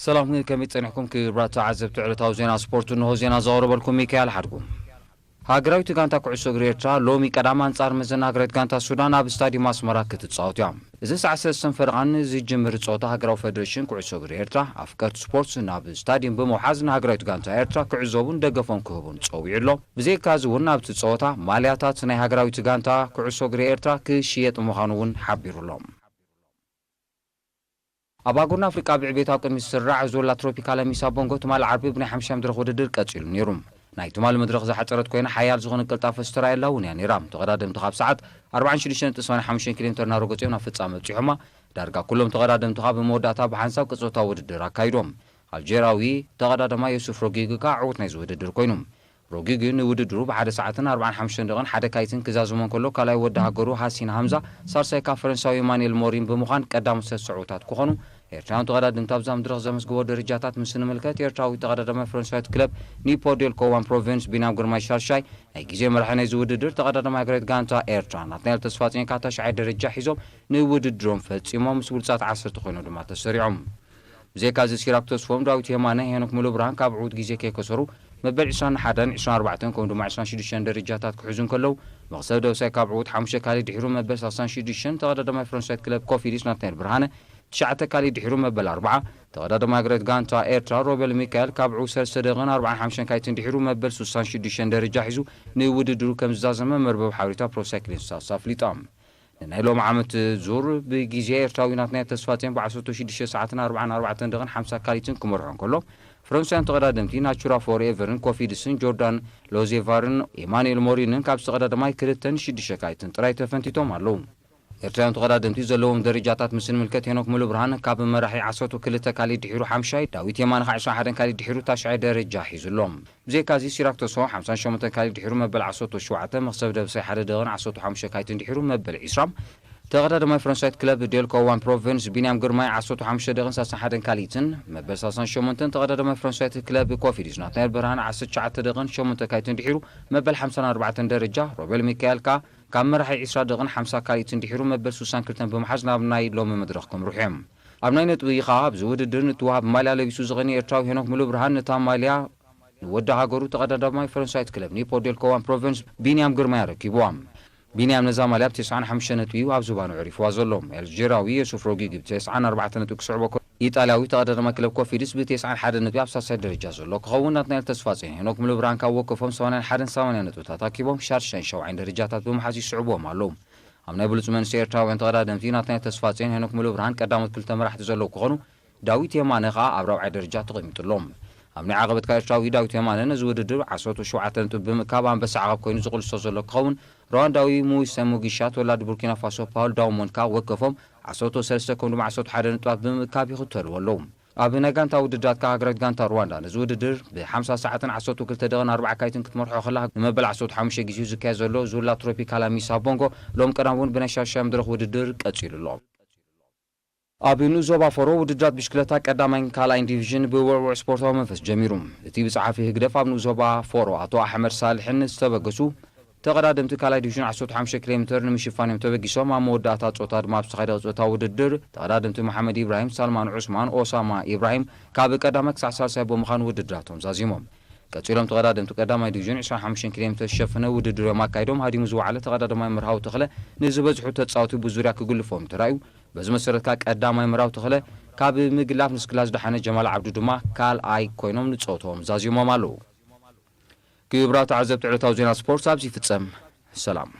ሰላም፣ ከመይ ጸኒሕኩም ክቡራት ተዓዘብቲ ዕለታዊ ዜና ስፖርት? እንሆ ዜና ዘቕረበልኩም ሚካኤል ሓድጉ። ሃገራዊት ጋንታ ኩዕሶ እግሪ ኤርትራ ሎሚ ቀዳም ኣንጻር መዘና ሃገራዊት ጋንታ ሱዳን ኣብ ስታዲየም ኣስመራ ክትጻወት እያ። እዚ ሰዓት ሰለስተን ፈረቓን ዝጅምር ጸወታ ሃገራዊ ፈደሬሽን ኩዕሶ እግሪ ኤርትራ ኣፍቀርቲ ስፖርት ናብ ስታዲየም ብምውሓዝ ንሃገራዊት ጋንታ ኤርትራ ክዕዘቡን ደገፎም ክህቡን ጸዊዑ ኣሎ። ብዘይካዚ እውን ኣብቲ ጸወታ ማልያታት ናይ ሃገራዊት ጋንታ ኩዕሶ እግሪ ኤርትራ ክሽየጥ ምዃኑ እውን ሓቢሩ ኣሎ። ኣብ ኣህጉርና ኣፍሪቃ ብዕቤት ኣብ ቅድሚት ዝስራዕ ዙላ ትሮፒካላ ሚሳ ቦንጎ ትማሊ ዓርቢ ብናይ ሓሙሻይ መድረኽ ውድድር ቀጺሉ ነይሩ። ናይ ትማሊ መድረኽ ዝሓጸረት ኮይና ሓያል ዝኾነ ቅልጣፈ ዝተራእየላ እውን እያ ነይራ። ተቐዳደምቲ ካብ ሰዓት ኣርባዓን ሽዱሽተ ነጥቢ ሰማንያን ሓሙሽተን ኪሎ ሜተር እናረገጹ እዮም ናብ ፍጻመ ኣብጺሖማ። ዳርጋ ኩሎም ተቐዳደምቲ ከኣ ብመወዳእታ ብሓንሳብ ቅጽበታዊ ውድድር ኣካይዶም። ኣልጀርያዊ ተቐዳዳማይ ዮሱፍ ሮጊጊ ከኣ ዕዉት ናይዚ ውድድር ኮይኑ። ሮጊጊ ንውድድሩ ብሓደ ሰዓትን ኣርባዓን ሓሙሽተን ደቂቕን ሓደ ካይትን ክዛዝሞ እንከሎ፣ ካልኣይ ወዲ ሃገሩ ሃሲን ሃምዛ፣ ሳልሳይ ከኣ ፈረንሳዊ ኢማኑኤል ሞሪን ብምዃን ቀዳሞት ሰለስተ ዕዉታት ክኾኑ፣ ኤርትራውያን ተቐዳደምቲ ኣብዛ መድረኽ ዘመዝግቦ ደረጃታት ምስ ንምልከት፣ ኤርትራዊ ተቐዳዳማይ ፈረንሳዊት ክለብ ኒፖ ዴልኮ ዋን ፕሮቪንስ ቢንያም ግርማይ ሻድሻይ፣ ናይ ግዜ መራሒ ናይዚ ውድድር ተቐዳዳማይ ሃገራዊት ጋንታ ኤርትራ ናትናኤል ተስፋጽዮን ከኣ ታሽዓይ ደረጃ ሒዞም ንውድድሮም ፈጺሞም፣ ምስ ብሉጻት ዓሰርተ ኮይኖም ድማ ተሰሪዖም። ብዘይካዚ ሲራክ ተስፎም፣ ዳዊት የማነ፣ ሄኖክ ሙሉብርሃን ካብ ዕዉት ግዜ ከይከሰሩ መበል ዕስራን ሓደን፣ ዕስራን ኣርባዕተን ከምኡ ድማ ዕስራን ሽዱሽተን ደረጃታት ክሕዙ እንከለዉ፣ መኽሰብ ደብሳይ ካብ ዕዉት ሓሙሽተ ካልእ ድሒሩ መበል ሰላሳን ሽዱሽተን፣ ተቐዳዳማይ ፈረንሳዊት ክለብ ኮፊዲስ ናትናኤል ብርሃነ ትሽዓተ ካልእ ድሒሩ መበል ኣርብዓ፣ ተቐዳዳማይ ሃገራዊት ጋንታ ኤርትራ ሮቤል ሚካኤል ካብ ዕዉት ሰለስተ ደቂቕን ኣርባዓን ሓሙሽተን ካልኢትን ድሒሩ መበል ሱሳን ሽዱሽተን ደረጃ ሒዙ ንውድድሩ ከም ዝዛዘመ መርበብ ሓበሬታ ፕሮ ሳይክሊንግ ስታትስ ኣፍሊጣ። ንናይ ሎም ዓመት ዙር ብግዜ ኤርትራዊ ናትናኤል ተስፋጽዮን ብዓሰርተ ሽዱሽተ ሰዓትን ኣርባዓን ኣርባዕተን ደቂቕን ሓምሳ ካልኢትን ክመርሖ እንከሎ፣ ፈረንሳውያን ተቐዳደምቲ ናቹራ ፎርኤቨርን ኮፊድስን ጆርዳን ሎዜቫርን ኤማኑኤል ሞሪንን ካብ ዝተቐዳደማይ ክልተን ሽዱሽተ ካልኢትን ጥራይ ተፈንቲቶም ኣለዉ። ኤርትራውያን ተቐዳደምቲ ዘለዎም ደረጃታት ምስ ንምልከት፣ ሄኖክ ሙሉብርሃን ካብ መራሒ ዓሰርተ ክልተ ካልኢት ድሒሩ ሓምሻይ፣ ዳዊት የማነ ከኣ ዕስራን ሓደን ካልኢት ድሒሩ ታሽዓይ ደረጃ ሒዙ ኣሎ። ብዘይካዚ ሲራክ ተስፎም ሓምሳን ሸሞንተን ካልኢት ድሒሩ መበል ዓሰርተ ሸውዓተ፣ መኽሰብ ደብሳይ ሓደ ደቂቕን ዓሰርተ ሓሙሽተ ካልኢትን ድሒሩ መበል ዕስራ፣ ተቐዳዳማይ ፈረንሳዊት ክለብ ዴልኮ ዋን ፕሮቪንስ ቢንያም ግርማይ ዓሰርተ ሓሙሽተ ደቂቕን ሰላሳን ሓደን ካልኢትን፣ መበል ሰላሳን ሸሞንተን ተቐዳዳማይ ፈረንሳዊት ክለብ ኮፊዲስ ናትናኤል ብርሃን ዓሰርተ ትሽዓተ ደቂቕን ሸሞንተ ካልኢትን ድሒሩ መበል ሓምሳን ኣርባዕተን ደረጃ፣ ሮቤል ሚካኤል ከኣ ካብ መራሒ ዕስራ ደቂቕን ሓምሳ ካልኢትን ድሒሩ መበል ሱሳን ክልተን ብምሓዝ ናብ ናይ ሎሚ መድረኽ ከምርሑ እዮም። ኣብ ናይ ነጥቢ ከኣ ኣብዚ ውድድር ንትወሃብ ማልያ ለቢሱ ዝቐኒ ኤርትራዊ ሄኖክ ሙሉብርሃን ነታ ማልያ ንወዲ ሃገሩ ተቐዳዳማይ ፈረንሳዊት ክለብ ኒፖ ዴልኮ ዋን ፕሮቪንስ ቢንያም ግርማይ ኣረኪብዋ። ቢንያም ነዛ ማልያ ብ ተስዓን ሓሙሽተን ነጥቢ እዩ ኣብ ዝባኑ ዕሪፍዋ ዘሎ። ኣልጀርያዊ የሱፍ ሮጊጊ ብ ተስዓን ኣርባዕተን ነጥቢ ክስዕቦ ከሎ፣ ኢጣልያዊ ተቐዳዳማይ ክለብ ኮፊድስ ብ ተስዓን ሓደን ነጥቢ ኣብ ሳልሳይ ደረጃ ዘሎ ክኸውን፣ ናትናኤል ተስፋጽዮን ሄኖክ ሙሉብርሃን ካብ ወከፎም ሰማንያን ሓደን ሰማንያን ነጥብታት ኣኪቦም ሻድሻይን ሻውዓይን ደረጃታት ብምሓዝ ይስዕብዎም ኣለዉ። ኣብ ናይ ብሉጽ መንእሰይ ኤርትራውያን ተቐዳደምቲ ናትናኤል ተስፋጽዮን ሄኖክ ሙሉብርሃን ቀዳሞት ክልተ መራሕቲ ዘለዉ ክኾኑ፣ ዳዊት የማነ ከኣ ኣብ ራብዓይ ደረጃ ተቐሚጡ ኣሎ። ኣብ ናይ ዓቐበት ከኣ ኤርትራዊ ዳዊት የማነ ነዚ ውድድር ዓሰርተ ሸውዓተ ነጥቢ ብምእካብ ኣንበሳ ዓቐብ ኮይኑ ዝቕልሶ ዘሎ ክኸውን፣ ሩዋንዳዊ ሙይሰ ሙጊሻ ተወላዲ ቡርኪና ፋሶ ፓውል ዳውሞን ከኣ ወከፎም ዓሰርተ ሰለስተ ከምኡ ድማ ዓሰርተ ሓደ ነጥብታት ብምእካብ ይኽተልዎ ኣለዉ። ኣብ ናይ ጋንታ ውድድራት ከኣ ሃገራዊት ጋንታ ሩዋንዳ ነዚ ውድድር ብሓምሳ ሰዓትን ዓሰርተ ክልተ ደቂቕን ኣርባዓ ካልኢትን ክትመርሖ ከላ፣ ንመበል ዓሰርተ ሓሙሽተ ግዜኡ ዝካየድ ዘሎ ዙላ ትሮፒካላ ሚሳ ቦንጎ ሎም ቀዳም እውን ብናይ ሻሻ መድረኽ ውድድር ቀጺሉ ኣሎ። ኣብ ንኡስ ዞባ ፎሮ ውድድራት ብሽክለታ ቀዳማይን ካልኣይን ዲቪዥን ብውዕዉዕ ስፖርታዊ መንፈስ ጀሚሩ። እቲ ብጸሓፊ ህግደፍ ኣብ ንኡስ ዞባ ፎሮ ኣቶ ኣሕመድ ሳልሕን ዝተበገሱ ተቐዳደምቲ ካልኣይ ዲቪዥን ዓሰርተ ሓሙሽተ ኪሎ ሜተር ንምሽፋን እዮም ተበጊሶም። ኣብ መወዳእታ ጾታ ድማ ኣብ ዝተኻየደ ቅጽበታዊ ውድድር ተቐዳደምቲ መሓመድ ኢብራሂም፣ ሳልማን ዑስማን፣ ኦሳማ ኢብራሂም ካብ ቀዳማይ ክሳዕ ሳልሳይ ብምዃን ውድድራቶም ዛዚሞም። ቀጺሎም ተቐዳደምቲ ቀዳማይ ዲቪዥን ዕስራን ሓሙሽተን ኪሎ ሜተር ዝሸፈነ ውድድር እዮም ኣካይዶም። ሃዲሙ ዝወዓለ ተቐዳዳማይ መርሃዊ ተኽለ ንዝበዝሑ ተጻወቲ ብዙርያ ክግልፎም ተራእዩ። በዚ መሰረት ከኣ ቀዳማይ መርሃዊ ተኽለ ካብ ምግላፍ ንስክላ ዝደሓነ ጀማል ዓብዱ ድማ ካልኣይ ኮይኖም ንጸወትኦም ዛዚሞም ኣለዉ። ክቡራት ተዓዘብቲ ዕለታዊ ዜና ስፖርት ኣብዚ ይፍጸም። ሰላም።